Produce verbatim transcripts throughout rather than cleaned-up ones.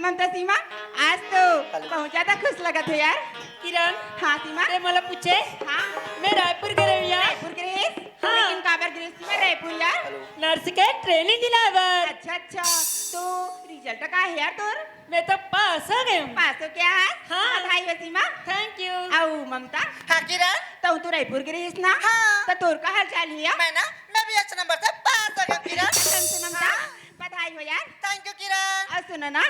ममता सीमा, आज तो हेलो। बहुत ज्यादा खुश लगत हो यार। किरण, हाँ सीमा। ते मोला पूछे? हाँ। मैं रायपुर गे रहेंव यार। रायपुर गे रहेस? हाँ। लेकिन काबर गे रहेस सीमा रायपुर यार? हेलो। नर्स के ट्रेनिंग दिलाए बर। अच्छा अच्छा, तो रिजल्ट का हे यार तोर? मैं तो पास हो गे हूँ। पास हो गे हस? हाँ। बधाई हो सीमा। Thank you. अउ ममता? हाँ किरण। तहूँ तो रायपुर गे रहेस ना? हाँ। त तोर का हाल चाल हे यार? मैं ना, मैं भी अच्छे नंबर से पास हो गे हूँ किरण। कसम से ममता? हाँ। बधाई हो यार। थैंक यू किरण। अउ सुनो ना,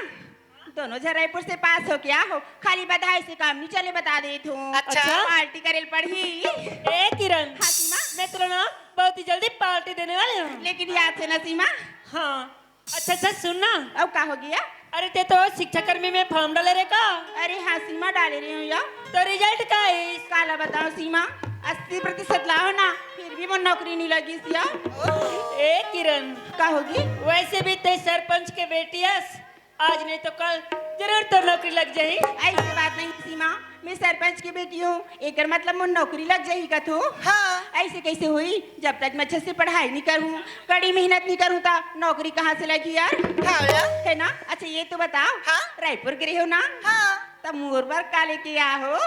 दोनों झन रायपुर से पास हो गे हो, खाली बधाई से काम नहीं चले, बता देत हूँ। अच्छा। पार्टी करे ल पड़ही। ए किरण, हाँ सीमा। मैं तोला ना बहुत ही जल्दी पार्टी देने वाली हूँ। लेकिन याद से ना सीमा। हाँ। अच्छा अच्छा, सुन ना। अब का हो गे? अरे ते तो शिक्षा कर्मी में फॉर्म डाले रहे का? अरे हाँ सीमा, डाले रहे हूँ यार। तो रिजल्ट का हे? काला बताओ सीमा, अस्सी प्रतिशत लाए हूँ ना, फिर भी मोर नौकरी नहीं लगिस यार। ए किरण, का हो गे? वैसे भी ते सरपंच के बेटी हस, आज नहीं तो कल जरूर तोर नौकरी लग जाही। ऐसे बात नहीं सीमा, मैं सरपंच की बेटी हूँ, एकर मतलब मोर नौकरी लग जाही का तू? हाँ। ऐसे कैसे होही, जब तक मैं अच्छे से पढ़ाई नहीं करूँ, कड़ी मेहनत नहीं करूँ, त नौकरी कहाँ से लगही यार? हाँ यार। है ना? अच्छा ये तो बताओ, हाँ? रायपुर गे रहेव ना? हाँ। त मोर बर का लेके आए हो?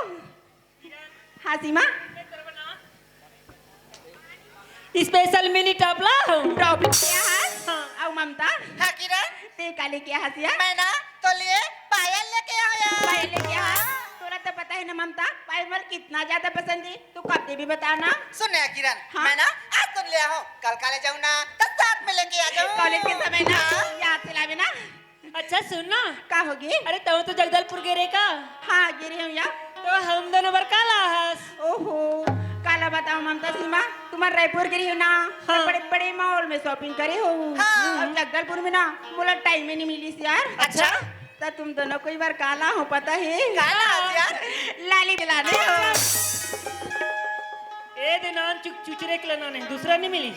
हाँ सीमा। स्पेशल मिनी टॉप लाए हूँ। टॉप लेके आए हस? हाँ। अउ ममता? हाँ किरण। ते का लेके आए हस यार? मैं ना तोर लिए पायल लेके आए हूँ यार। पायल लेके आए हस? तोला तो पता हे ना ममता, पायल मोला कितना ज्यादा पसंद हे, तू कब देबे बता ना। सुन ना किरण, हाँ? मैं ना आज तो ले आए हूँ, कल का ले जाऊँ ना, त साथ में लेके आ जाऊँ। कॉलेज के समय ना, हाँ। याद से लाबे ना। अच्छा सुन ना। का हो गे? अरे तहूँ तो जगदलपुर गे रहे का? हाँ गे रहेंव यार। तो हम दोनों बर का लाए हस? ओहो, काला बताओ ममता सीमा, तुमन रायपुर गे रहेव ना, हाँ। बड़े बड़े मॉल में शॉपिंग करे हो। हाँ। अउ जगदलपुर में ना मोला टाइम ही नहीं मिलिस यार। अच्छा। त तुम दोनों कोई बर का लाए हूँ पता हे? का लाए हस यार? लाली दिलाने हो। ए दे नान चुक चुचरे के लाना नहीं, दूसरा नहीं मिली।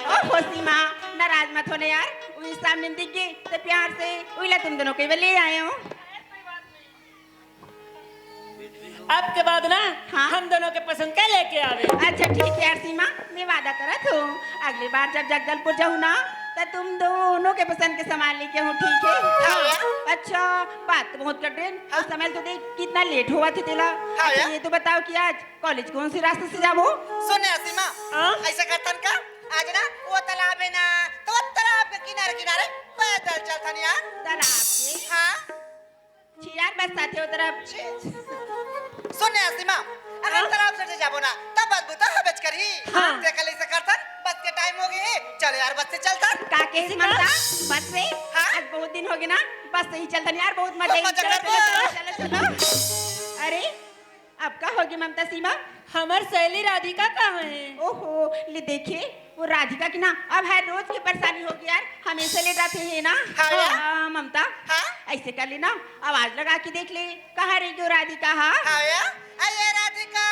ओहो सीमा, नाराज मत होना यार, उही सामने दिख गे त प्यार से उही ला तुम दोनों के लिए ले आए हूँ। अब के बाद ना, हाँ। हम दोनों के पसंद के लेके आबे। अच्छा ठीक हे यार सीमा, मैं वादा करत हूँ, अगली बार जब जगदलपुर जाहूँ ना, त तुम दोनों के पसंद के सामान लेके आहूँ, ठीक हे? हाँ। अच्छा, बात तो बहुत कर देन, हाँ। उस समय तो देख कितना लेट होवत हे तेला। हाँ अच्छा, यार। ये तो बताओ कि आज कॉलेज कौन से रास्ते से जाबो? सुन ना सीमा, हाँ? ऐसे करथन का, आज ना वो तालाब हे ना, त वो तालाब के किनारे किनारे पैदल चलथन यार। तालाब के? हाँ। छी यार, बस साथे वो तरफ। छी। सुन ना सीमा, अगर हाँ? तालाब से जाबो ना, त बदबू तो हबेच करही। हाँ। तेकर ले ऐसे करथन, बस के टाइम हो गे, चल यार बस से चलथन। का कहे सीमा? ममता? बस से? हाँ? आज बहुत दिन हो गे ना, बस से ही चलथन यार, बहुत मजा ही मजा चलो, करबो। चलो, चलो, चलो। अरे, अब का हो गे ममता सीमा? हमर सहेली राधिका कहाँ हे? ओहो, ले देखे, वो राधिका के ना अब हर रोज के परेशानी हो गे यार, हमेशा लेट आथे हे ना। हाँ यार। हाँ, ममता, हाँ? ऐसे कर ले ना, आवाज लगा के देख ले, कहाँ रह गे वो राधिका, हाँ? हाँ यार, अरे राधिका,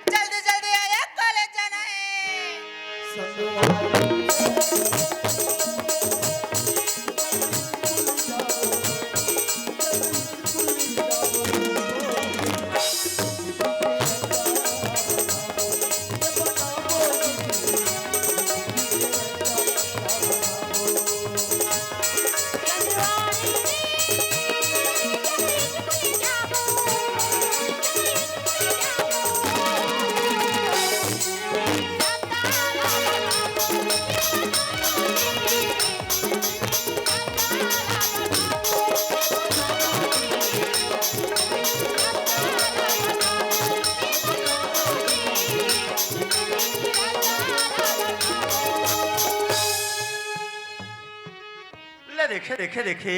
जल्दी जल्दी आ यार, कॉलेज जाना हे। ले देखे, देखे, देखे,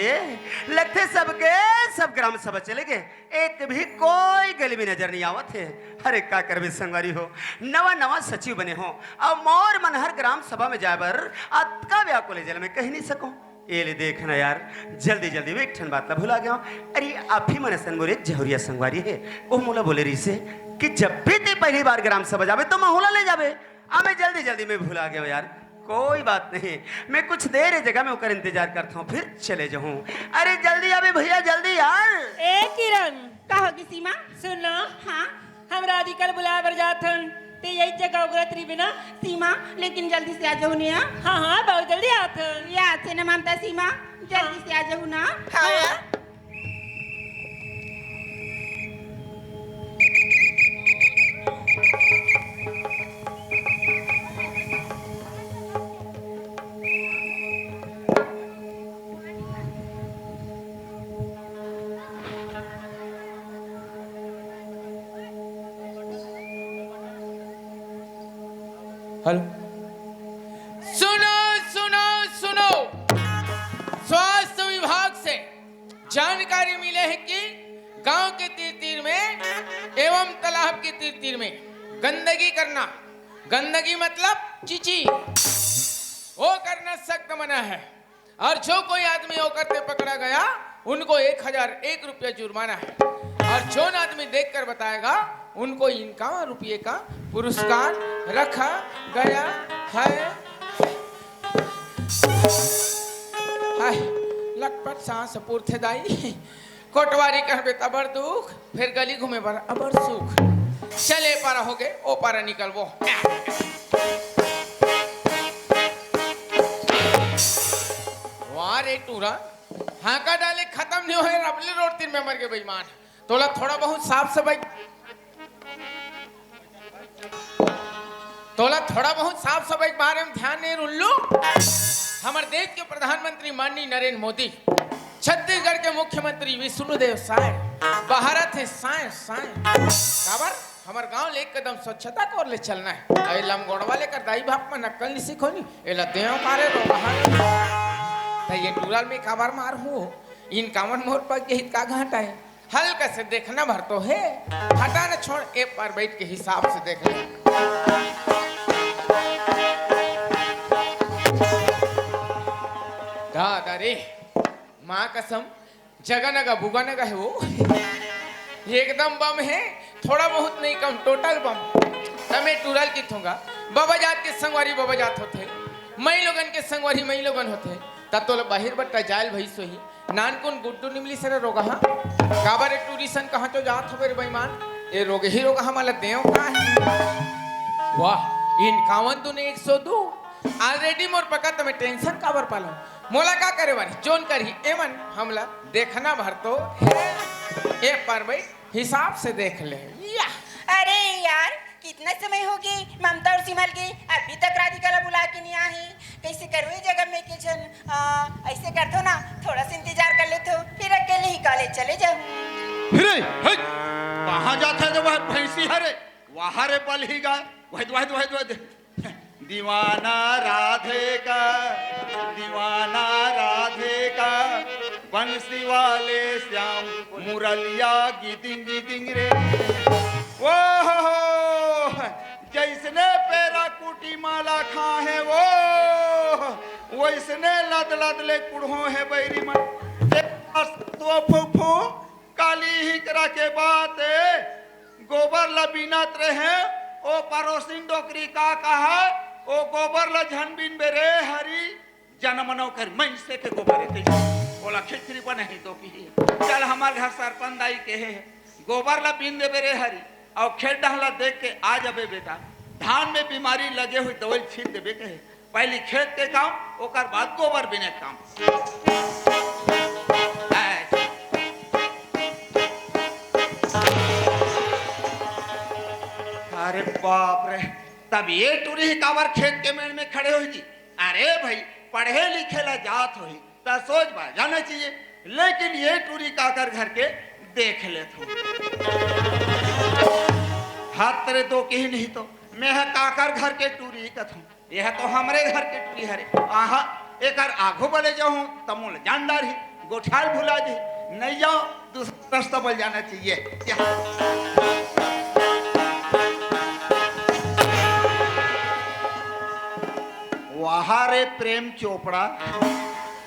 लगथे सबके सब ग्राम सभा चले गे, एक भी कोई गली में नजर नहीं आवत हे। अरे का करबे संगवारी हो, नवा नवा सचिव बने हों, अउ मोर मन हर ग्राम सभा में जाए बर अतका व्याकुल हे जेला मैं कहि नहीं सकूं। ए ले देख ना यार, जल्दी जल्दी में एक ठन बात ला भुला गेंव। अरे आप ही मन असन मोर एक जहुरिया संगवारी हे, ओ मोला बोले रहिसे कि जब भी ते पहली बार ग्राम सभा जाबे त महू ला ले जाबे। अबे जल्दी जल्दी में भुला गेंव यार, कोई बात नहीं, मैं कुछ देर ए जगह में ओकर इंतजार करत हूँ, फिर चले जाहूँ। अरे जल्दी आबे भैया, जल्दी यार। ए किरण, का होगे सीमा? सुन ना। हाँ। हम राधिका ल बुलाए बर जात हन, ते यही जगह उगरत रहिबे ना। सीमा, लेकिन जल्दी से आ जाहू ने, हाँ? हाँ, हाँ, बहुत जल्दी आत हन। याद से ना ममता सीमा, जल्दी से आ जाहू ना। हाँ, हाँ। हेलो। सुनो, सुनो, सुनो। स्वास्थ्य विभाग से जानकारी मिले हे कि गांव के तीर तीर में एवं तालाब के तीर तीर में गंदगी करना, गंदगी मतलब चीची, वो करना सख्त मना है। और जो कोई आदमी वो करते पकड़ा गया, उनको एक हजार एक रुपया जुर्माना है। और जोन आदमी देखकर बताएगा, उनको इक्यावन रुपये का पुरस्कार रखा गया है। हाय, लटपट सांस पूरथे दाई। कोटवारी करबे त अबर दुख, फेर गली घूमे बर अबर सुख। चल, ए पारा होगे, ओ पारा निकलबो। वाह रे टूरा, हांका डाले खतम नहीं होए, रबले रोड तीर में मर गे बेईमान। तोला थोड़ा बहुत साफ सफाई, तोला थोड़ा बहुत साफ सफाई के बारे में ध्यान नहीं, उल्लू। हमर देश के प्रधानमंत्री माननीय नरेंद्र मोदी, छत्तीसगढ़ के मुख्यमंत्री विष्णुदेव साय, बहारत हे साय साय। काबर? हमर गांव ले एक कदम स्वच्छता कोर ले चलना है। अरे लमगोड़वा लेकर दाई बाप मन अक्कल नहीं सीखो नी। एला देव पारे रोगहा। त ये टूरल में काबर मार हूँ? इक्यावन मोर पग के हित का घाटा है। हल्का से देखना भर तो है। हटा न छोड़, ए पर बैठ के हिसाब से देख ले। दादा रे, माँ कसम, जगह नगा बुगा नगा है वो। एकदम बम है, थोड़ा बहुत नहीं कम, टोटल बम। तमे टूरल की थोंगा, बाबा जात के संगवारी बाबा जात होते, मई लोगन के संगवारी मई लोगन होते, तब तो बाहिर बट्टा जायल भई सोही। नानकुन गुड्डू निमली सरे रोगहा। काबर ए टूरी सन कहाँ तो जात होबे रे बेईमान? ए रोगही रोगहा माला देव का है? वाह, इक्यावन दूने एक सौ दू। Already मोर पका, तमे tension काबर पालो? मोला का करे वाली? जोन करही एमन हमला देखना भर तो है। ए पर भाई हिसाब से देख ले। या। अरे यार, कितना समय हो गए ममता और सिमल के, अभी तक राधिका ला बुला के नहीं आए। कैसे करो ये जगह में के जन, आ, ऐसे कर दो ना, थोड़ा सा इंतजार कर लेते हो, फिर अकेले ही कॉलेज चले जाओ। फिर हे, कहाँ जाता है तो वह भैंसी हरे, वहाँ रे बल ही गाय, वह, वह, वह, वह, दीवाना राधे का, दीवाना राधे का, बंसी वाले श्याम मुरलिया गिदिंग गिदिंग रे। वो हो, हो, जैसने पेरा कुटी माला खा है वो, वैसने लद लद ले कुढ़ो है बैरी मन। जे तो फुफू काली ही करा के बात गोबर ल बीनत रहे, ओ परोसिन डोकरी का कहा, ओ गोबर ल झन बीनबे रे हरी, जनमनो कर मइसे के गोबर हे, ओला खिचड़ी बनही तो की। चल हमर घर सरपंच दाई के हे, गोबर ल बीन देबे रे हरी, अउ खेत डहला देख के आ जाबे बेटा, धान में बीमारी लगे हुई दवाई छीट देबे कहे। पहली खेत के काम, ओकर बाद गोबर बीने के काम। अरे बाप रे, तब ये टूरी ही काबर खेत के मेड़ में खड़े होही जी? अरे भाई, पढ़े लिखे ला जात होही, त सोच बा जाना चाहिए, लेकिन ये टूरी काकर घर के देख लेत हो। हाथ तेरे दो कही नहीं तो, मैं ह काकर घर के टूरी कथूं। यह तो हमरे घर के टूरी हरे। आहा, एकर आघू बले जाहूं, त मोला जान डारही, गोठाल भुला जी, नहीं जाओ, दूसरा रास्ता बल जाना चाहिए। या। वाह रे प्रेम चोपड़ा,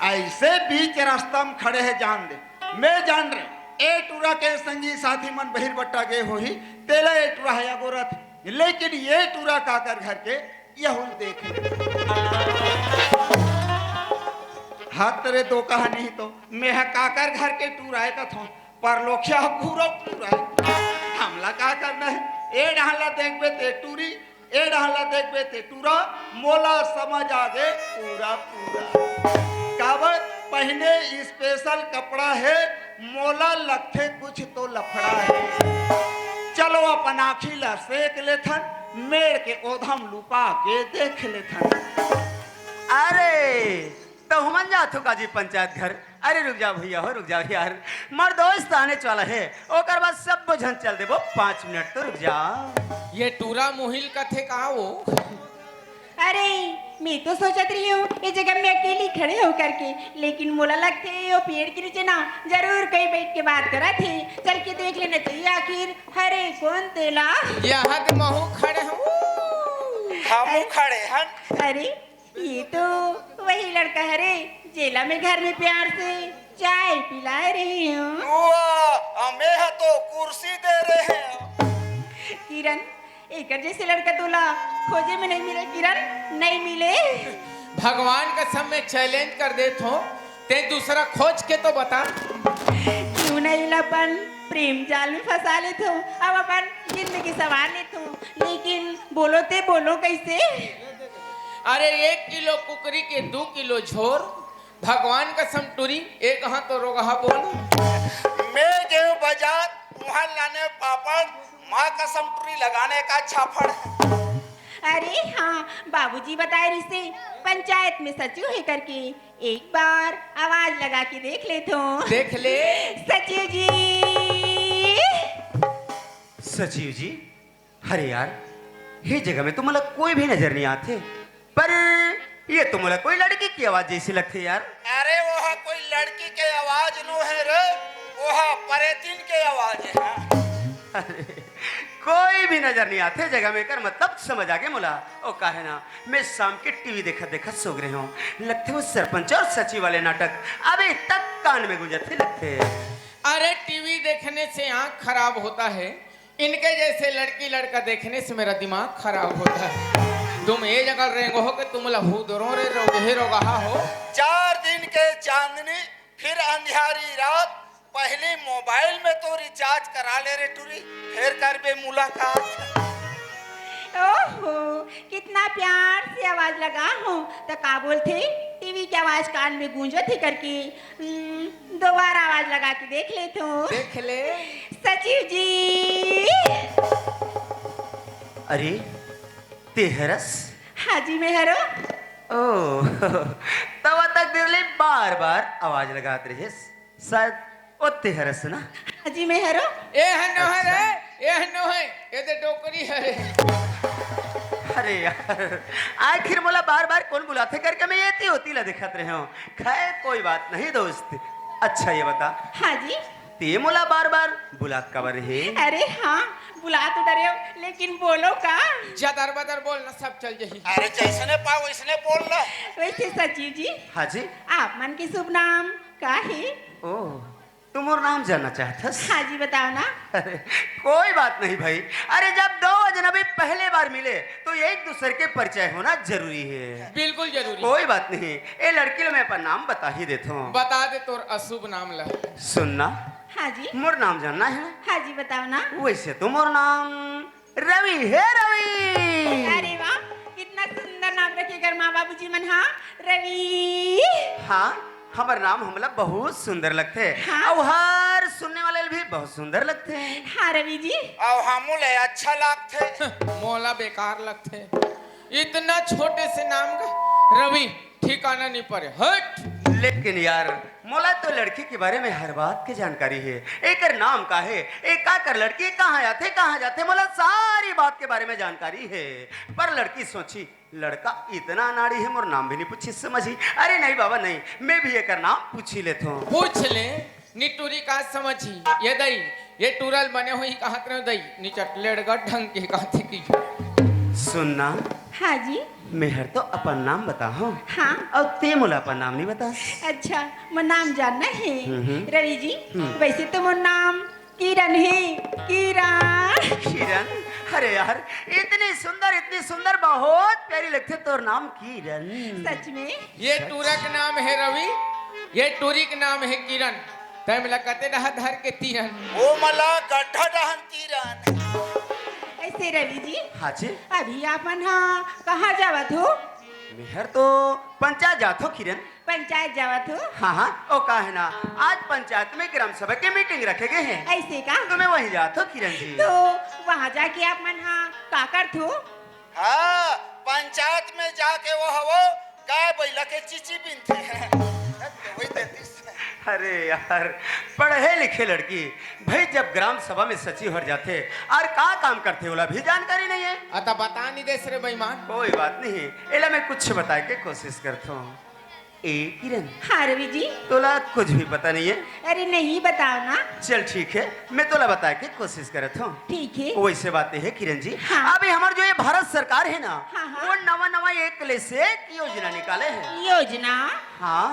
ऐसे बीच रास्ता में खड़े है, जान दे, मैं जान रहे, ए टूरा के संगी साथी मन बहिर बट्टा गए होही, तेला ए टूरा हया गोरत, लेकिन ये टूरा काकर घर के यहू ल देख ले। हाथ तेरे दो कहा नहीं तो, मैं ह काकर घर के टूरा हे कथों, परलोकिया पूरा टूरा हे। हमला का करना हे? ए डहला देखबे ते टूरी, ए डहला देखबे ते टूरा, मोला समझ आ गे पूरा पूरा। काबर पहिने special कपड़ा हे, मोला लगथे कुछ तो लफड़ा हे। चलो अपन आँखी ला सेक लेथन, मेड़ के ओधम लुपा के देख लेथन। अरे, तो हमन जाथो काजी पंचायत घर। अरे रुक जा भैया हो, रुक जा यार, मोर दोस्त आने वाला हे, ओकर बाद सब झन चल देबो, पाँच मिनट तो रुक जा। ये टूरा मुहिल कथे का वो? अरे, मैं तो सोचत रही हूँ ये जगह में अकेली खड़े हो करके, लेकिन मोला लगथे वो पेड़ के नीचे ना जरूर कोई बैठ के बात करत हे। चल के देख लेना चाहिए, आखिर हरे कोन तेला। यहाँ तो महू खड़े हूँ। हमू खड़े हन। अरे, ये तो वही लड़का हरे, जेला मैं घर में प्यार से चाय पिलाए रही हूँ। वाह, हमें ह तो कुर्सी दे रहे हैं। किरण, एकर जैसे लड़का तोला खोजे में नहीं मिले किरण, नहीं मिले। भगवान कसम मैं चैलेंज कर देत हूँ, ते दूसरा खोज के तो बता। क्यों नहीं ला अपन प्रेम जाल में फंसा लेत हूँ, अब अपन जिंदगी संवार लेत हूँ, लेकिन बोलो ते बोलो कैसे? अरे, एक किलो कुकरी के दू किलो झोर, भगवान कसम टूरी, एक हाथ तो रोगहा बोल। मैं गेहूं बाजार, वहां लाने पापड़, माँ कसम टूरी लगाने का छापड़। अरे हाँ, बाबूजी बताए रिसे पंचायत में सचिव है करके, एक बार आवाज लगा के देख लेत हूँ। देख ले। सचिव जी। सचिव जी, अरे यार, ये जगह में तो मोला कोई भी नजर नहीं आते, पर ये तो मोला कोई लड़की की आवाज जैसी लगती है यार। अरे, वो हा कोई लड़की के आवाज नो है रे, वो हा परेतिन के आवाज है। अरे, कोई भी नजर नहीं आते जगह में, कर मतलब समझ आ गए मोला। ओ काहे ना, मैं शाम के टीवी देखत देखत सो गए हूँ, लगते वो सरपंच और सचिव वाले नाटक अभी तक कान में गूंजत ही लगते। अरे, टीवी देखने से आँख खराब होता है, इनके जैसे लड़की लड़का देखने से मेरा दिमाग खराब होता है। तुम ये जगह रेंगो हो कि तुम लहू दरो रे रोगहे रोगहा हो। चार दिन के चांदनी, फिर अंधियारी रात, पहले मोबाइल में तो रिचार्ज करा ले रे टूरी, फिर करबे मुलाकात। ओहो, कितना प्यार से आवाज लगा हो, तो का बोलथे, टीवी की आवाज कान में गूंजत ही करके। हम्म, दोबारा आवाज लगा के देख लेत हूँ। देख ले। सचिव जी। अरे, ते हरस? हाँ जी, मैं हरो। ओ, तब तक दिल बार बार आवाज लगात रहिस, शायद ओ ते हरस ना? हाँ जी, मैं हरो। ए हनो है रे, ए हनो है, ये तो डोकरी है। अरे यार, आखिर मोला बार बार कौन बुलाथे करके मैं एती ओती ला देखत रहे हूँ। खैर, कोई बात नहीं दोस्त। अच्छा, ये बता, हाँ जी। ते मोला बार बार बुलात काबर हे? अरे हाँ, बुला तो डरे हो, लेकिन बोलो का? जदर बदर बोलना, सब चल जही। अरे, जैसने पाओ वैसने बोल ला। वैसे सचिव जी, हाँ जी। आप मन के शुभ नाम का हे? ओ, तू मोर नाम जानना चाहथस? हाँ जी, बताओ ना। अरे, कोई बात नहीं भाई। अरे, जब दो अजनबी पहले बार मिले तो एक दूसरे के परिचय होना जरूरी है। बिल्कुल जरूरी। कोई बात नहीं, ए लड़की ला मैं अपन नाम बता ही देत हूँ। बता दे तोर अशुभ नाम ला। सुनना। हाँ जी। मोर नाम जानना है ना? हाँ जी, बताओ ना। वैसे तो मोर नाम रवि हे, रवि। अरे वाह, कितना सुंदर नाम रखे घर माँ बाबूजी मन, हाँ, रवि। हाँ, हमर नाम हमला बहुत सुंदर लगथे। हाँ। अउ हर सुनने वाले ल भी बहुत सुंदर लगथे। हाँ रवि जी। अउ हमू ले अच्छा लगथे। मोला बेकार लगथे। इतना छोटे से नाम का रवि, ठिकाना नहीं परे। हट। लेकिन यार, मोला तो लड़की के बारे में हर बात के जानकारी हे। एकर नाम का हे, ए का कर लड़की, कहाँ आथे, कहाँ जाथे, मोला सारी बात के बारे में जानकारी हे। पर लड़की सोची, लड़का इतना अनाड़ी हे, मोर नाम भी नहीं पूछी समझी। अरे नहीं बाबा नहीं, मैं भी एकर नाम पूछी लेथों। पूछ ले, नी टूरी का समझी। ये दई, ये टूरल बने हुई कहत रहे दई, निचट लेड़गा ढंग के कहत की। सुनना। हाँ जी। मेहर तो अपन नाम बताहूँ। हाँ। अउ ते मोला अपन नाम नहीं बता। अच्छा, मोर नाम जानना हे। हम्म, हम्म। रवि जी, हम्म। वैसे तो मोर नाम किरण हे, किरण। किरण? अरे यार, इतनी सुंदर, इतनी सुंदर, बहुत प्यारी लगथे तोर नाम किरण। सच में? ये टूरा के नाम हे रवि, ये टूरी के नाम हे किरण। तै मोला कते डहा धर के तीरन। ओ मला गड्ढा डहन तीरन। ऐसे रवि जी, हाँ जी। अभी आप मन हा कहाँ जावत हो? मेहर तो पंचायत जात हो किरण। पंचायत जावत हो? हाँ, हाँ, ओ का हे ना, आज पंचायत में ग्राम सभा के मीटिंग रखे गए हैं। ऐसे का? तो मैं वहीं जात हो किरण जी। तो वहाँ जाके आप मन हा का करत हो? हाँ, पंचायत में जाके वो हवो, गाय बैला के चीची बिनथे। वही देती से। अरे यार, पढ़े लिखे लड़की भाई जब ग्राम सभा में सचिव हर जाथे, और का काम करथे, ओला भी जानकारी नहीं है। अता बता नहीं देस रे बेईमान। कोई बात नहीं, एला मैं कुछ बताए के कोशिश करता हूँ। ए किरण, हाँ रवि जी। तोला कुछ भी पता नहीं है? अरे नहीं, बताओ ना। चल ठीक है, मैं तोला बताए के कोशिश करत हूँ। ठीक है। वैसे बात है किरण जी, हाँ। अभी हमार जो ये भारत सरकार है ना, हाँ, हाँ। वो नवा नवा एक ले से एक योजना निकाले है। योजना? हाँ,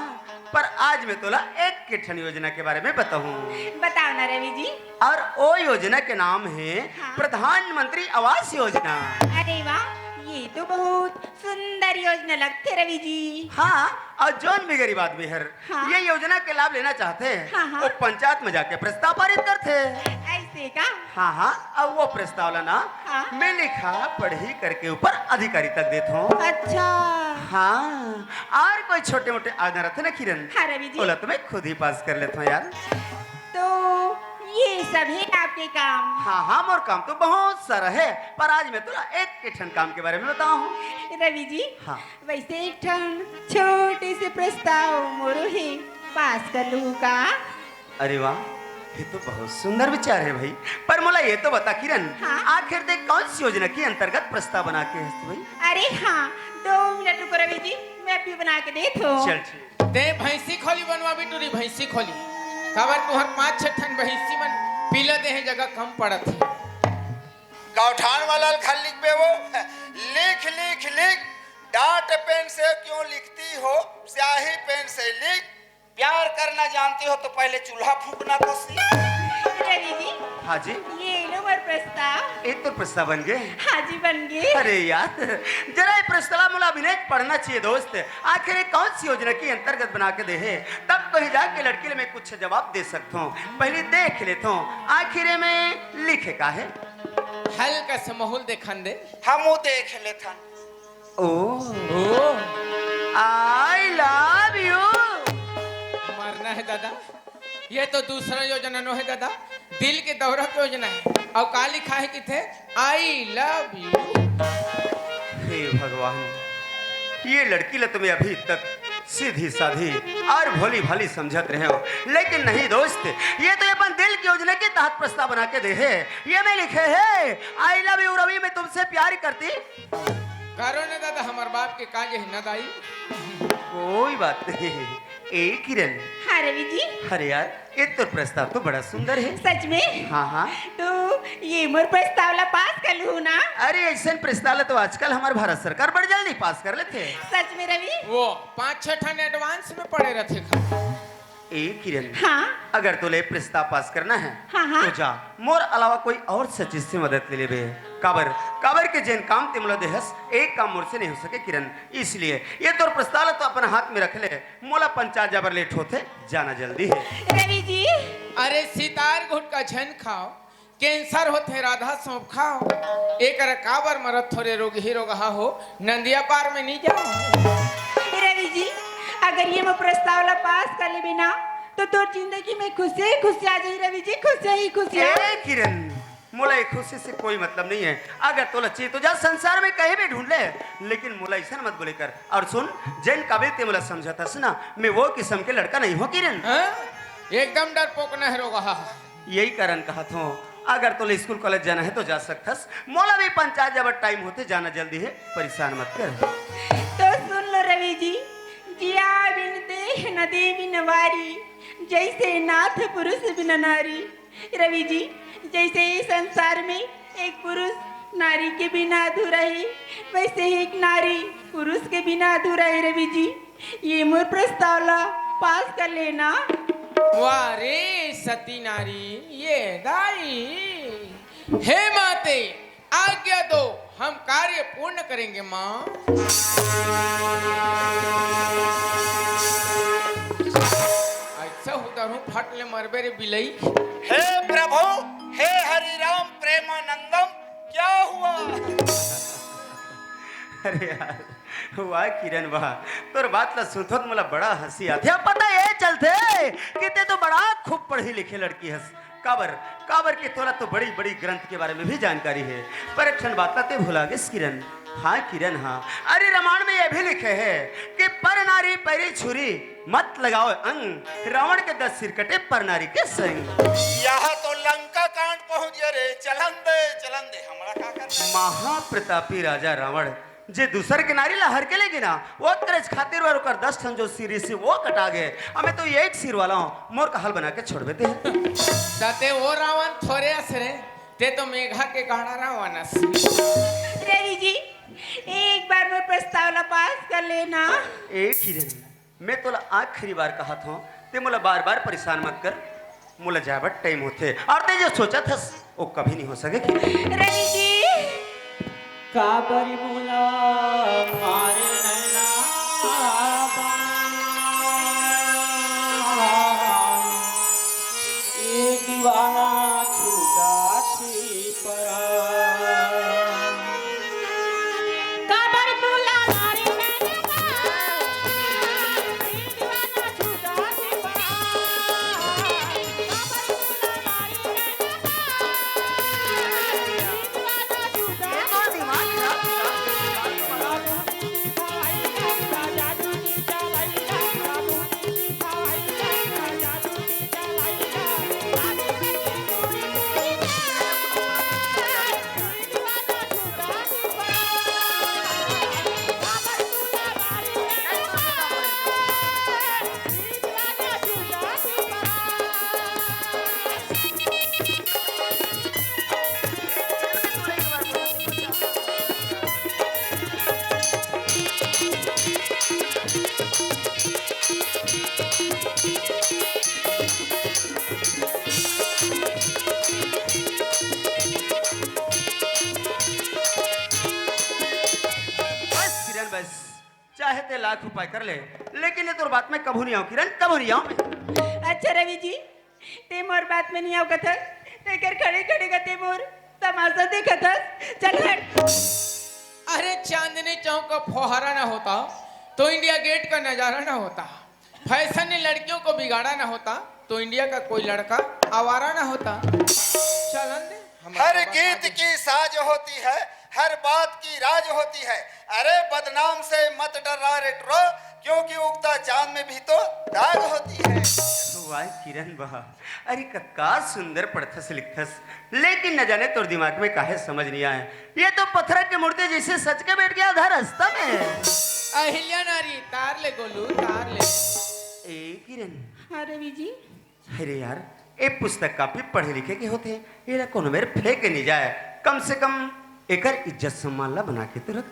पर आज मैं तोला एक के ठन योजना के बारे में बताऊँ। बताओ ना रवि जी। और ओ योजना के नाम है हाँ। प्रधानमंत्री आवास योजना। अरे वाह, ये तो बहुत सुंदर योजना लगथे रवि जी। हाँ, और जौन भी गरीब आदमी हर हाँ। ये योजना के लाभ लेना चाहथे, हाँ, हाँ। वो पंचायत में जाके प्रस्ताव पारित करथे। ऐसे का? हाँ, हाँ, अब वो प्रस्ताव ला ना हाँ। मैं लिखा पढ़ी करके ऊपर अधिकारी तक देत हूँ। अच्छा। हाँ, और कोई छोटे मोटे आयोजन रहते ना किरण, हाँ, रवि जी। ओला तो मैं खुद ही पास कर लेता हूँ यार। तो ये सब है आपके काम? हाँ, हाँ, मोर काम तो बहुत सारा है, पर आज मैं तोला एक के ठन काम के बारे में बताऊँ। रवि जी, हाँ। वैसे एक ठन छोटे से प्रस्ताव मोरो हे, पास कर लूँ का? अरे वाह, ये तो बहुत सुंदर विचार है भाई। पर मोला ये तो बता किरण, हाँ? आखिर ते कौन सी योजना के अंतर्गत प्रस्ताव बना के हस भाई? अरे हाँ, दो मिनट रुको रवि जी, मैं अभी बना के देत हूँ। चल ठीक। ते भैंसी खोली बनवाबे टूरी, भैंसी खोली। काबर तुँहर पाँच छह ठन भैंसी मन पीला देहे जगह कम पड़त हे। गौठान वाला ल खाली लिखबे वो, लिख, लिख, लिख, डार्ट पेन से क्यों लिखती हो, स्याही पेन से लिख, प्यार करना जानती हो तो पहले चूल्हा फूँकना तो सीख। रवि जी, हाँ जी। ये लो मोर प्रस्ताव। एक तो प्रस्ताव बन गए। हाँ जी, बन गए। अरे यार, जरा ये प्रस्ताव मोला अभिनय पढ़ना चाहिए दोस्त। आखिर ये कौन सी योजना के अंतर्गत बना के दे है? तब कहीं जाके लड़की ले मैं कुछ जवाब दे सकता हूँ। पहले देख लेता हूँ, आखिर ये में लिखे का है। हल्का सा माहौल देखन दे। हम वो देख लेथन। ओ। ओ। I love you। मरना है दादा, ये तो दूसरा योजना नो है दादा, दिल के दौरा के योजना है। और का लिखा है किथे? I love you। हे भगवान, ये लड़की ला तो मैं अभी तक सीधी साधी और भोली भाली समझत रहे हो, लेकिन नहीं दोस्त, ये तो अपन दिल की योजना के तहत प्रस्ताव बना के दे है। ये में लिखे है, I love you रवि, मैं तुमसे प्यार करती। करो ना दादा, हमार बाप के काज है ना दाई। कोई बात नहीं। ए किरण। हाँ रवि जी। अरे यार, ये तो प्रस्ताव तो बड़ा सुंदर है। सच में? हाँ, हाँ। तो ये मोर प्रस्ताव ला पास कर लूँ ना? अरे ऐसन प्रस्ताव ला तो आजकल हमार भारत सरकार बड़ जल्दी पास कर लेथे। सच में रवि? वो पाँच छह ठन advance में पड़े रहथे खा। ए किरण, हाँ। अगर तोले प्रस्ताव पास करना है, हाँ, हाँ। तो जा, मोर अलावा कोई और सचिव से मदद ले लेबे। काबर, काबर के जेन काम ते मोला देहस, एक काम मोर से नहीं हो सके किरण। इसलिए ये तोर प्रस्ताव ला तो अपन हाथ में रख ले, मोला पंचायत जाबर लेट होथे, जाना जल्दी है। रवि जी। अरे सितार घुटका झन खाओ, cancer होथे राधा सौंफ खाओ। एकर काबर मरत थोरे रोगही रोगहा हो, नंदिया पार में नहीं जाओ। रवि जी, अगर ये मोर प्रस्ताव ला पास कर लेबे ना, तो तोर जिंदगी में खुशी ही खुशी आ जाही रवि जी, खुशी ही खुशी। ए किरण, मोला ये खुशी से कोई मतलब नहीं है। अगर तोला चाहिए तो जा संसार में कहीं भी ढूंढ ले, लेकिन मोला ऐसा मत बोले कर। और सुन, जेन काबिल ते मोला समझत हस ना, मैं वो किस्म के लड़का नहीं हूँ किरण। हाँ? एकदम डरपोक नहरो कहा। यही कारण कहत हूँ, अगर तोला स्कूल कॉलेज जाना है तो जा सकथस, मोला भी पंचायत जाबर टाइम होथे, जाना जल्दी है, परेशान मत कर। तो सुन लो रवि जी, जिया बिन देह न देवी न वारी, जैसे नाथ पुरुष बिन नारी। रवि जी, जैसे ये संसार में एक पुरुष नारी के बिना अधूरा है, वैसे ही एक नारी पुरुष के बिना अधूरा है रवि जी। ये मोर प्रस्ताव ला पास कर लेना। वाह रे सती नारी, ये दाई। हे माते, आज्ञा दो, हम कार्य पूर्ण करेंगे माँ। ऐसा उधर हूँ, फट ले मरबे रे बिलई। हे प्रभु, हे हरि राम प्रेमानंदम, क्या हुआ? अरे यार, वाह किरण वाह, तोर बात ला सुनथों त मोला बड़ा हंसी आथे। अब पता ये चलथे कि ते तो बड़ा खूब पढ़ी लिखे लड़की हस। काबर, काबर के तोला तो बड़ी-बड़ी ग्रंथ के बारे में भी जानकारी है। पर एक ठन बात ला ते भुला गेस किरण। हाँ किरण हाँ, अरे रामायण में ये भी लिखे है कि पर नारी पैरी छुरी, मत लगाओ अंग, रावण के दस सिर कटे पर नारी के संग। यहाँ तो लंका कांड पहुंच गया रे, चलन दे, चलन दे, हमारा का करना है? महाप्रतापी राजा रावण जे दूसर के नारी ला हर के ले गिना, वो करे खातिर वर ओकर दस ठन जो सिर से वो कटा गए। अब मैं तो एक सिर वाला हूँ, मोर का हाल बना के छोड़ देते हैं। तते वो रावण थोरे अस रे, ते तो मेघा के गाड़ा रावण अस। रवि जी, एक बार मोर प्रस्ताव ला पास कर लेना। ए किरण, मैं तोला आखिरी बार कहत हूँ, ते मोला बार-बार परेशान मत कर। मोला जाए बर टाइम होथे, और ते जो सोचत हस, वो कभी नहीं हो सके कि रवि जी। काबर मोला मारे नैना बान, ए दीवाना छूटा छे परान। काबर मोला मारे नैना बान, ए दीवाना छूटा छे परान। काबर मोला मारे नैना बान, ए दीवाना छूटा छे परान। बस किरण, बस, चाहे ते लाख उपाय कर ले, लेकिन ये तोर बात में कभू नहीं आऊं किरण, कभू नहीं आऊं मैं। अच्छा रवि जी, ते मोर बात में नहीं आऊ कथस, तेकर खड़े खड़े का ते मोर तमाशा देखत हस। चल हट। अरे, चांदनी चौक का फुहारा ना होता तो इंडिया गेट का नजारा ना होता। फैशन ने लड़कियों को बिगाड़ा ना होता तो इंडिया का कोई लड़का आवारा ना होता। चलन दे, हमारे हर बात गीत आगे। की साज होती है, हर बात की राज होती है। अरे बदनाम से मत डर्रा रे टुरा, क्योंकि उगता चांद में भी तो दाग होती है। वाह किरण वाह, अरे का, का सुंदर पढ़थस लिखथस, लेकिन न जाने तोर दिमाग में काहे समझ नहीं आए। ये तो पत्थर के मूर्ति जैसे सच के बैठ गया आधा रास्ता में। अहिल्या नारी, तार ले गोलू, तार ले। ए किरण। हाँ रवि जी। अरे यार, ए पुस्तक कापी पढ़े लिखे के होथे, एला कोनो मेर फेंक नहीं जाए। कम से कम एकर इज्जत सम्मान ला बना के तो रख।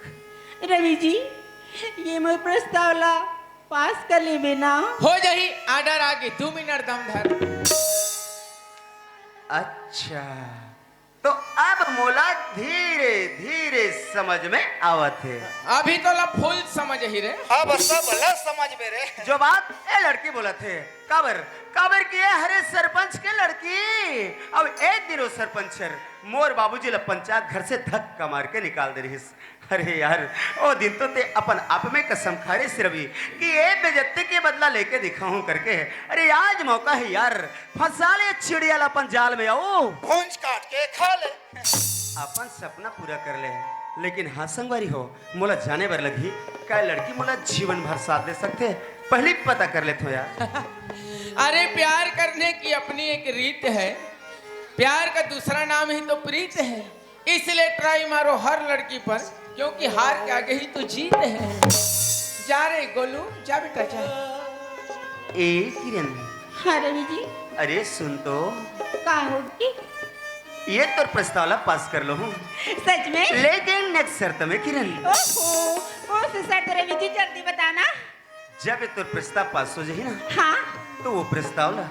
रवि जी, ये मोर प्रस्ताव ला पास कर लेबे ना? हो जाही, order आगे, दू मिनट दम धर। अच्छा, तो अब मोला धीरे धीरे समझ में आवत हे। अभी तो ला फुल समझ ही रे। अब सब ला समझ में रे। जो बात ए लड़की बोलत हे, काबर, काबर कि ए हरे सरपंच के लड़की। अब एक दिन वो सरपंच हर मोर बाबूजी ला पंचायत घर से धक्का मार के निकाल दे रहिस। अरे यार, ओ दिन तो ते अपन आप में कसम खा रे सिरवी कि ए बेइज्जती के बदला लेके दिखाहूं करके। अरे आज मौका है यार, फंसा ले चिड़िया ला अपन जाल में, आओ। भूंज काट के खा ले। अपन सपना पूरा कर ले। लेकिन हाँ संगवारी हो, मोला जाने बर लगही, का लड़की मोला जीवन भर साथ दे सकथे? पहली पता कर लेथो यार। अरे प्यार करने की अपनी एक रीत है, प्यार का दूसरा नाम ही तो प्रीत है। इसलिए try मारो हर लड़की पर, क्योंकि हार के आगे ही तो जीत है। जा रे गोलू, जा बेटा, जा। ए किरण। हाँ रवि जी। अरे सुन तो। का होगी? ये तोर प्रस्ताव ला पास कर लूं हूँ। सच में? लेकिन एक शर्त में किरण। ओहो, कौन सी शर्त रवि जी, जल्दी बताना। जब ये तोर प्रस्ताव पास हो जाही ना, हाँ। तो वो प्रस्ताव ला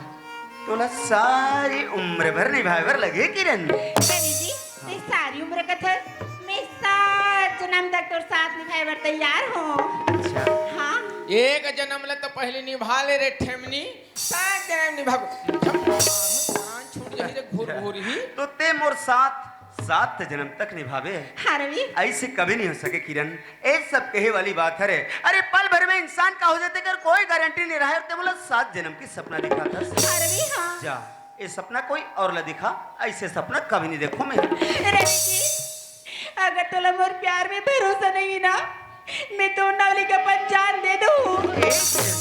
तोला सारी उम्र भर निभाए बर लगे किरण। रवि जी, ते सारी उम्र कथस, मैं सात जन्म तक तोर साथ निभाए बर तैयार हूँ। अच्छा। हाँ। एक जन्म ला तो पहले निभा ले रे ठेमनी, सात जन्म निभाबो। प्राण छूट जाही रे घुर घुर ही। तो ते मोर साथ सात जन्म तक निभाबे। हाँ रवि। ऐसे कभी नहीं हो सके किरण, ए सब कहे वाली बात हरे। अरे पल भर में इंसान का हो जाथे कर कोई गारंटी नहीं रहे। ते मोला सात जन्म के सपना दिखाथस। हाँ रवि, हाँ। जा, ए सपना कोई और ला दिखा, ऐसे सपना कभी नहीं देखो मैं। रवि जी, अगर तोला मोर प्यार में भरोसा नहीं ना, मैं तो नवली का अपन जान दे दूँ। ए किरण,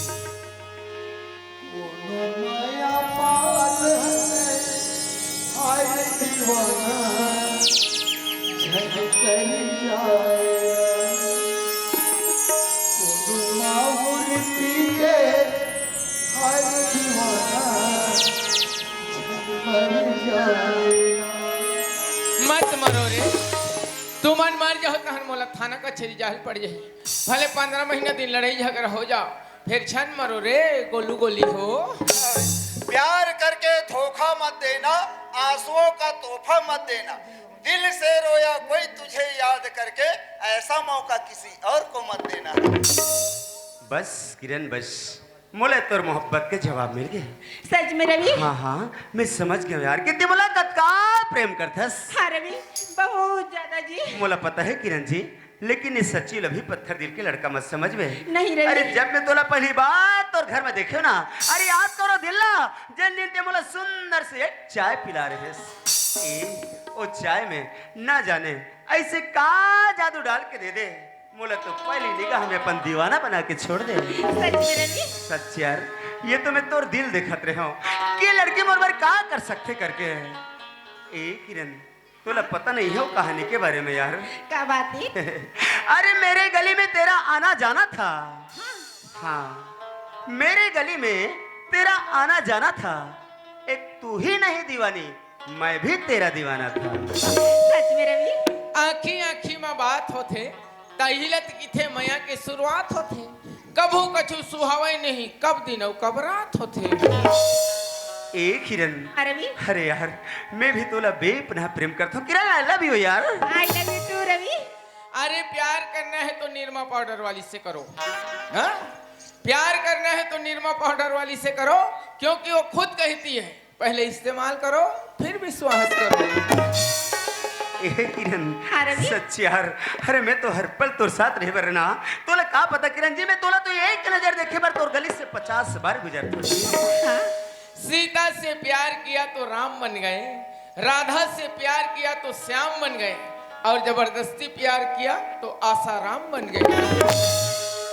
झन कर जाए, कोनो माहुर पी के हर दीवाना झन मर जाए। मत मरो रे, तुमन मर जाओ तहन मोला थाना कचहरी जाहल पड़ जाही। भले पंद्रह महीना दिन लड़ाई झगड़ा हो जाओ, फेर झन मरो रे गोलू गोली हो। प्यार करके धोखा मत देना, आंसुओं का तोहफा मत देना। दिल से रोया कोई तुझे याद करके, ऐसा मौका किसी और को मत देना। बस किरण बस, मोला तोर मोहब्बत के जवाब मिल गए। सच में रवि? हाँ हाँ, मैं समझ गया यार कि ते मोला कतका प्रेम करथस। हाँ रवि, बहुत ज्यादा जी। मोला पता है किरण जी, लेकिन ये सच्ची लभी पत्थर दिल के लड़का मत समझ में। नहीं रवि। अरे जब मैं तोला पहली बार तोर घर में देखे ना, अरे याद करो दिल ला, जिन दिन ते मोला सुंदर से एक चाय पिला रहे। ए, ओ चाय में ना जाने ऐसे का जादू डाल के दे दे, मोला तो पहली निगाह में अपन दीवाना बना के छोड़ दे। सच में रवि? सच यार, ये तो मैं तोर दिल देखत रहे हूँ कि लड़की मोर बर का कर सकथे करके। ए किरण, तोला पता नहीं है वो कहानी के बारे में यार। का बात है? अरे मेरे गली में तेरा आना जाना था। हाँ। हाँ, मेरे गली में तेरा आना जाना था। एक तू ही नहीं दीवानी, मैं भी तेरा दीवाना था। सच में रवि? आँखी आँखी में बात होथे, तही ल त किथे मया के शुरुआत होथे। कभू कछु सुहावय नहीं, कब दिन अउ कब रात होथे। ए किरण। हाँ रवि। अरे यार, मैं भी तोला बेपनाह प्रेम करता हूँ किरण, I love you यार। I love you too रवि। अरे प्यार करना है तो निरमा पाउडर वाली से करो। हाँ, प्यार करना है तो निरमा पाउडर वाली से करो, क्योंकि वो खुद कहती है पहले इस्तेमाल करो, फिर विश्वास करो। ए किरण, हाँ रवि। सच यार, अरे मैं तो हर पल तोर साथ रहे बर ना। तोला का पता किरण जी, मैं तोला तो एक नजर देखे बर तोर गली से पचास बार गुजर। हाँ। सीता से प्यार किया तो राम बन गए, राधा से प्यार किया तो श्याम बन गए, और जबरदस्ती प्यार किया तो आसाराम बन गए।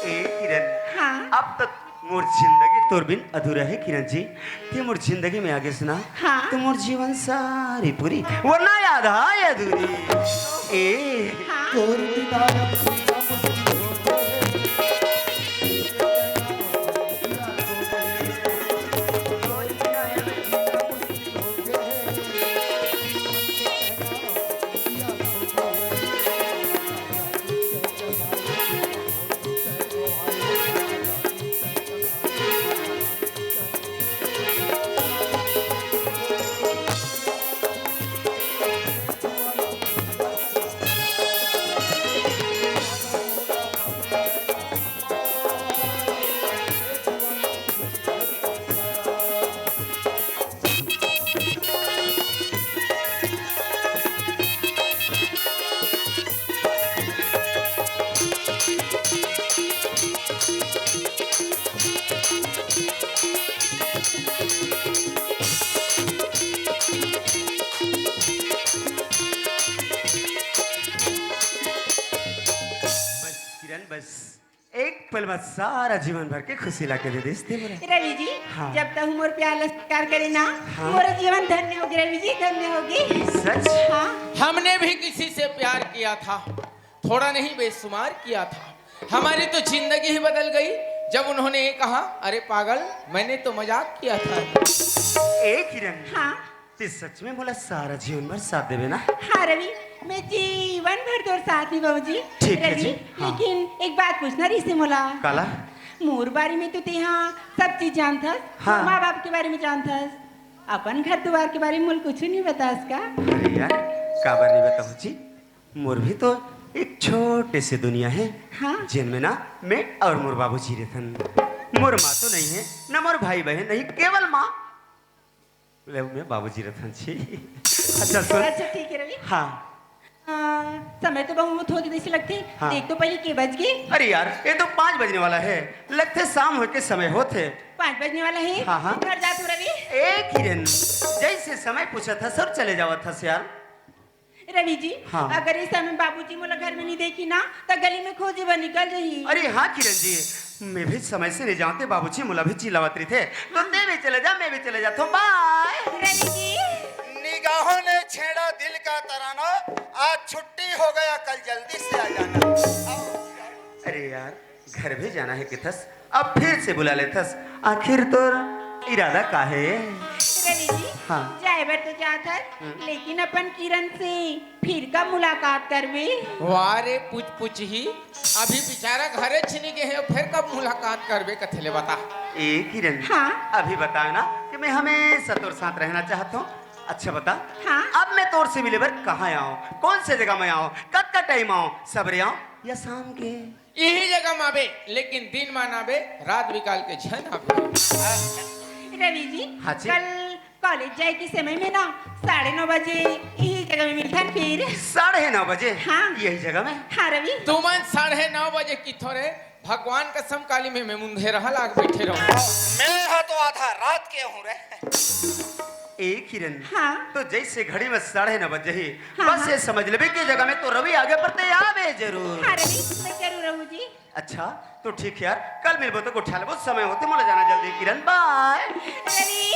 ए किरण, हाँ। अब तक मोर जिंदगी तोर बिन अधूरा है किरण जी। ते मोर जिंदगी में आगे सुना, हाँ। तो मोर जीवन सारी पूरी, वरना आधा अधूरी। ए। हाँ। तोर बिना अब जीना मुश्किल हो गए। बस किरण, बस एक पल में सारा जीवन भर के खुशी ला के दे देस ते मोला। रवि जी, हाँ। जब तहूँ मोर प्यार ला स्वीकार करे ना, हाँ। मोर जीवन धन्य होगे रवि जी, धन्य होगे। सच? हाँ। हमने भी किसी से प्यार किया था, थोड़ा नहीं बेशुमार किया था। हमारी तो जिंदगी ही बदल गई जब उन्होंने ये कहा, "अरे पागल, मैंने तो मजाक किया था।" ए किरण। हाँ। ते सच में मोला सारा जीवन भर साथ देबे ना? हाँ रवि, मैं जीवन भर तोर साथ निभाहूँ जी। ठीक है रवि, जी, हाँ। लेकिन एक बात पूछना रहिसे मोला। काला? मोर बारे में तो तेहा सब चीज जानथस, हाँ। माँ बाप के बारे में जानथस, अपन घर दुवार के बारे में मोला कुछ नहीं बतास का? अरे यार, काबर नहीं बताहूँ जी? मोर भी तो एक छोटे से दुनिया है, हाँ। जेन में ना मैं और मोर बाबूजी रहथन। मोर माँ तो नहीं है, ना मोर भाई बहन नहीं, केवल माँ ले, मैं बाबूजी रतन जी। अच्छा, सुन। अच्छा, ठीक है, रवि। हाँ। आ, समय तो बहुत होत जैसे लगथे। हाँ। देख तो पहले के बज गे? अरे यार, ये तो पाँच बजने वाला है। लगथे शाम होके समय होत है। पाँच बजने वाला है? हाँ, हाँ। घर जा तू, रवि। ए किरण, जैसे समय पूछा था, सब चले जावा था यार। रवि जी, हाँ। अगर इस समय बाबूजी मोला घर में नहीं देखी ना, तो गली में खोजे बर निकल जाही। अरे हाँ किरण जी, मैं भी समय से नहीं जावत, बाबूजी मोला भी चिल्लावत रहिथे। तो ते भी चले जा, मैं भी चले जाथों। बाय। रवि जी। निक जाहो ने छेड़ा दिल का तराना, आज छुट्टी हो गया, कल जल्दी से आ जाना। अरे यार, घर भी जाना है किथस, अब फिर से बुला लेथस। आखिर तोर इरादा का है? रवि जी, हाँ। जाए बर तो चाहत हस, हम्म। लेकिन अपन किरण से फिर कब मुलाकात करबे? वाह रे, पूछ पूछ ही, अभी बेचारा घरे छिनी गए हैं, फिर कब मुलाकात करबे कथे ले बता। ए किरण, हाँ। अभी बताया ना कि मैं हमेशा तोर साथ रहना चाहत हूँ। अच्छा बता, हाँ। अब मैं तोर से मिले बर कहाँ आऊँ, कौन से जगह में आऊँ, कतका टाइम आऊँ, सबरे आऊँ या शाम के? यही जगह में आबे, लेकिन दिन में ना आबे, रात बिकाल के झन आबे। रवि जी, हाँ जी। कल कॉलेज जाए के समय में ना साढ़े नौ बजे यही जगह में मिलथन फिर। साढ़े नौ बजे? हाँ। यही जगह में? हाँ रवि। तुमन साढ़े नौ बजे किथो रे? भगवान कसम काली में मैं मुंधे रहा लाग बैठे रहूं। मैं हा तो आधा रात के हूँ रे। ए किरण, हाँ। तो जैसे घड़ी में साढ़े नौ बजे ही, हाँ, बस हाँ। ये समझ लेबे कि जगह में तो रवि आगे पर ते आबे जरूर। हाँ रवि, मैं जरूर रहूँ जी। अच्छा, तो ठीक है यार, कल मिलबो तो गोठा लेबो, समय होते मोला जाना जल्दी। किरण, बाय। रवि,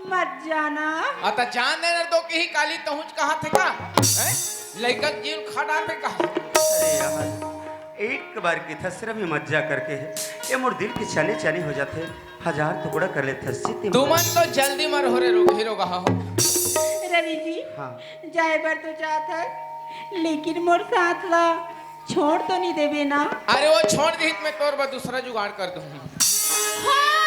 मत जाना। अता जान देना तो कि ही काली तहुच कहा थे का? हैं? लइका के जीव खा डाल में कहा? अरे यार, एक बार की था सिर्फ ही मज्जा करके है, ये मोर दिल की चानी चानी हो जाते, हजार टुकड़ा कर लेते हंसी तुमन तो जल्दी मर हो रे रोग ही रोग हो। रवि जी, हाँ। जाए बर तो चाहत है, लेकिन मोर साथ ला छोड़ तो नहीं देबे ना? अरे वो छोड़ दी मैं तोर बर दूसरा जुगाड़ कर दूंगा। हाँ,